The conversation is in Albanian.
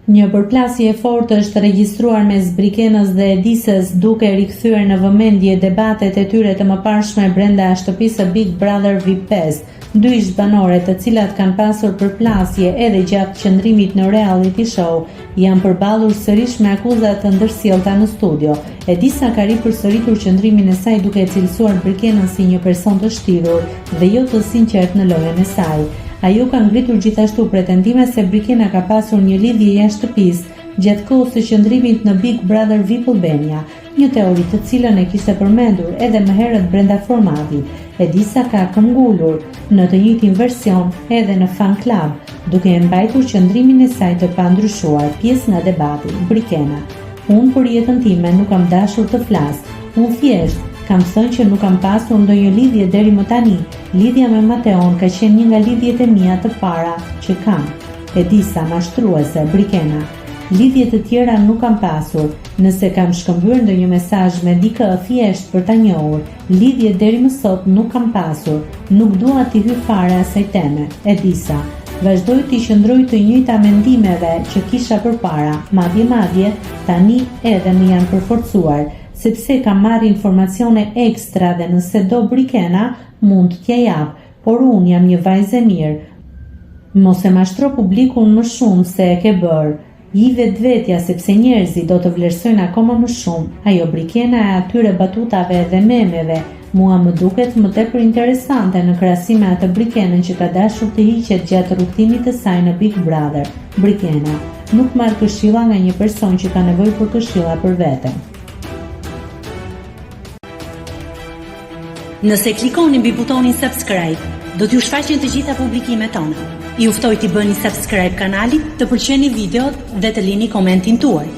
Një përplasje e fortë është regjistruar mes Brikenës dhe Edisës, duke rikthyer në vëmendje debatet e tyre të mëparshme brenda shtëpisë së Big Brother VIP 5. Dy ish-banoret, të cilat kanë pasur përplasje edhe gjatë qëndrimit në reality show, janë përballur sërish me akuza të ndërsjellta në studio. Edisa ka ripërsëritur qëndrimin e saj duke e cilësuar Brikenën si një person të shtirur dhe jo të sinqertë në lojën e saj. Ajo ka ngritur gjithashtu pretendime se Brikena ka pasur një lidhje jashtë shtëpisë gjatë kohës së qëndrimit në Big Brother VIP Albania, një teori të cilën e kishte përmendur edhe më herët brenda formatit. Edisa ka këmbgulur në të njëjtin version edhe në Fan Club, duke e mbajtur qëndrimin e saj të pandryshuar, pjesë nga debati. Brikena, Unë për jetën time nuk kam dashur të flas. Unë thjesht kam thënë që nuk kam pasur ndonjë lidhje deri më tani. Lidhja me Mateon ka qenë një nga lidhjet e mia të para që kam. Edisa, mashtruese, Brikena. Lidhje të tjera nuk kam pasur. Nëse kam shkëmbyer ndonjë mesazh me dikë thjesht për ta njohur, lidhje deri më sot nuk kam pasur. Nuk dua t'i hyj fare asaj teme. Edisa. Vazhdoj t'i qëndroj të njëjta mendimeve që kisha përpara, madje madje, tani edhe më janë përforcuar, sepse kam marrë informacione ekstra dhe nëse do Brikena, mund t'ia jap, por unë jam një vajzë e mirë. Mos e mashtro publikun më shumë se e ke bërë. Ji vetvetja sepse njerëzit do të vlerësojnë akoma më shumë. Ajo Brikena e atyre batutave dhe memeve mua më duket më tepër interesante në krahasim me atë Brikenën që ka dashur të hiqet gjatë rrugëtimit të saj në Big Brother. Brikena, Nuk marr këshilla nga një person që ka nevojë për këshilla për veten. Nëse klikoni mbi butonin subscribe, do t'ju shfaqen të gjitha publikimet tona. Ju ftoj t'i bëni subscribe kanalit, të pëlqeni videot dhe të lini komentin tuaj.